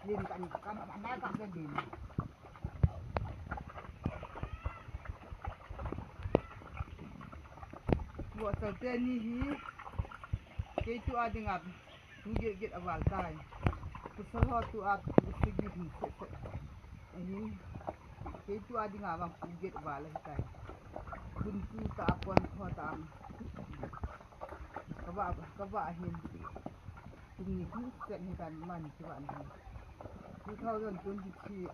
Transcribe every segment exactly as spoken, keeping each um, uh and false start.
Nin kan kam ana kam din. Buatsalte ni hi kei tua dinga tu get get aval tai. Pasal ho tua tu sagi hin set set. Ahin kei tua dinga vang tu get aval ahitai. Kun tu ta pon ho ta. Kava kava ahin. Kum ni kum set hitan man kiva ni. Two thousand twenty-three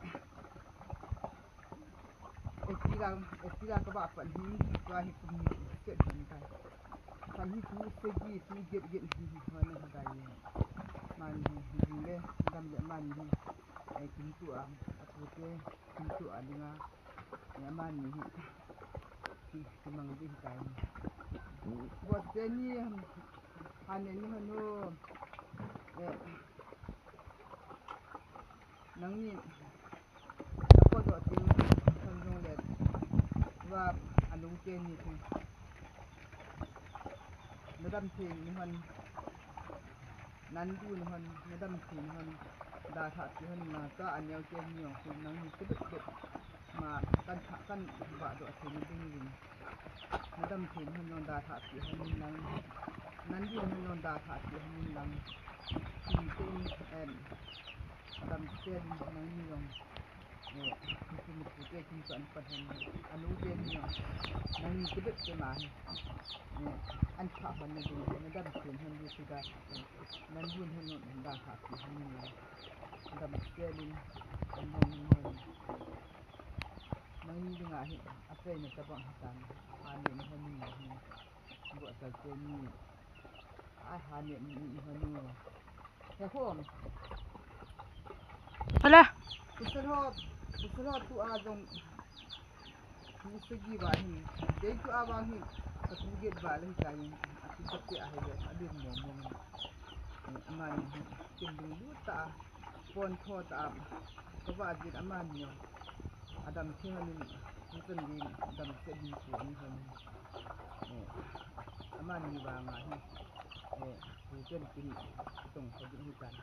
April, April kava pan hi, tua hi kum ni set hitan. Pan hi tu sagi tu get get hi hi hon hitai. Man hi jing le dam le man hi. Ai kum tua, apute kum tua dinga. Ai man hi. Hi mang di hitai. Buatsalte ni hane ni hanu. Eh, nangni napodoh teng hon jong le, va alung teni teng. Nadam thei ni hon, nandu ni hon, nadam thei ni hon, dalhah pi hon, nangcha aneo teni jong, nangni tebet bet ma kan tha, kan vahdoh thei ni ding in. Nadam thei ni hon jong dalhah pi hon in lang. Nandu ni hon jong dalhah pi hon in lang. Kin te in, em, damsel in nangni jong. Eh, kin pu te kin pu an pan hon. Anu te ni jong. Nangni tebet te ma hi. Eh, an pha hon na ding, nadam thei ni hon di sida. Nandu ni hon jong dalhah pi hon in lang. Damsel in, an jong ni hon. Nangni dinga hi, achaina tabang hitan, hane ni hon ni hi, buatsalte ni, ai hane ni, ni hon ni. He hom. Hala. Pasal ho, pasal ho tua jong, tu sagi va hi, dei tua vang hi, ka tu get va le hitai, atu kate ahi le, alim mo mo. Amani hi, kin ding lu ta. Pon tho ta, kava jin amani jong. Adam thei hon in, tuchan din, damsel hin pu ani hon in. Eh, amani vanga hi. Eh, tuchan tin, tong kha din hitan.